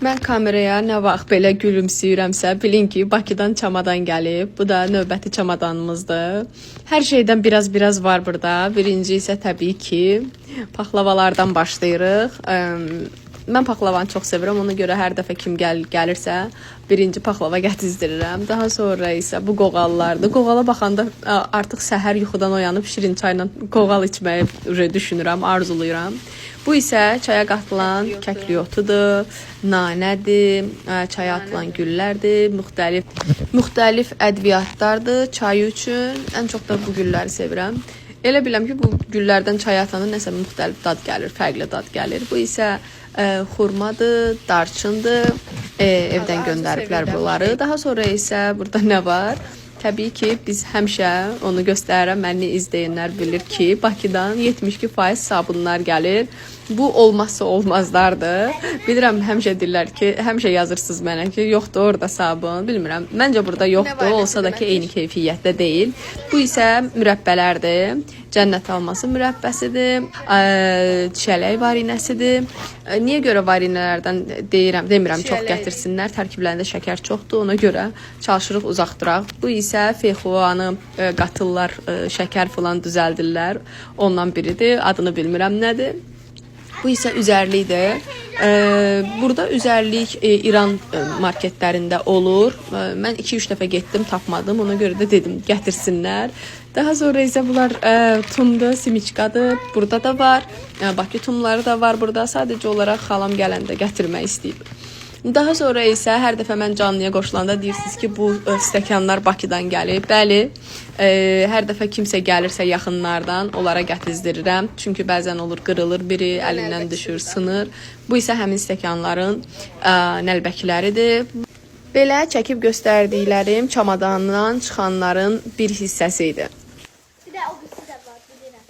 Mən kameraya nə vaxt belə gülümsəyirəmsə, bilin ki, Bakıdan çamadan gəlib. Bu da növbəti çamadanımızdır. Hər şeydən biraz-biraz var burada. Birinci isə təbii ki, paxlavalardan başlayırıq. Mən paxlavanı çox sevirəm. Ona görə hər dəfə kim gəlirsə, birinci paxlava gətizdirirəm. Daha sonra isə bu qoğallardır. Qoğala baxanda artıq səhər yuxudan oyanıb şirin çayla qoğal içməyi düşünürəm, arzulayıram. Bu isə çaya qatılan kəkli otudur, nanədir, çaya atılan güllərdir, müxtəlif müxtəlif ədviyyatlardır çay üçün. Ən çox da bu gülləri sevirəm. Elə biləm ki, bu güllərdən çaya atanda nəsə müxtəlif dad gəlir, fərqli dad gəlir. Bu isə xurmadır, darçındır. Evdən Arzu göndəriblər sevirəm. bunları. Daha sonra isə burada nə var? Təbii ki, biz həmişə onu göstərirəm. Məni izləyənlər bilir ki, Bakıdan 72% sabunlar gəlir. Bu olmazsa olmazlardır. Bilirəm həmişə deyirlər ki, həmişə yazırsınız mənə ki, yoxdur orada sabun. Bilmirəm. Məncə burada yoxdur, var, olsa da ki, nədir? eyni keyfiyyətdə deyil. Bu isə mürəbbələrdir. Cənnət alması mürəbbəsidir. Çiyələk varinəsidir. Niyə görə varinələrdən deyirəm, demirəm çox Çiyələk. gətirsinlər. Tərkiblərində şəkər çoxdur, ona görə çalışırıq uzaq duraq. Bu isə fexuanı qatırlar, şəkər falan düzəldirlər. Ondan biridir. Adını bilmirəm nədir. Bu isə üzərlikdir. Burada üzərlik İran marketlərində olur. Mən 2-3 dəfə getdim, tapmadım. Ona görə də dedim gətirsinlər. Daha sonra isə bunlar tumdur, simiçkadır. Burada da var. Bakı tumları da var burada. Sadəcə olaraq xalam gələndə gətirmək istəyib. Daha sonra isə hər dəfə mən canlıya qoşulanda deyirsiniz ki, bu stəkanlar Bakıdan gəlib. Bəli, hər dəfə kimsə gəlirsə yaxınlardan onlara gətizdirirəm. Çünki bəzən olur qırılır biri, əlindən düşür, sınır. Bu isə həmin stəkanların nəlbəkiləridir. Belə çəkib göstərdiklərim çamadandan çıxanların bir hissəsi idi. Bir də o birisi də var, bilirəm.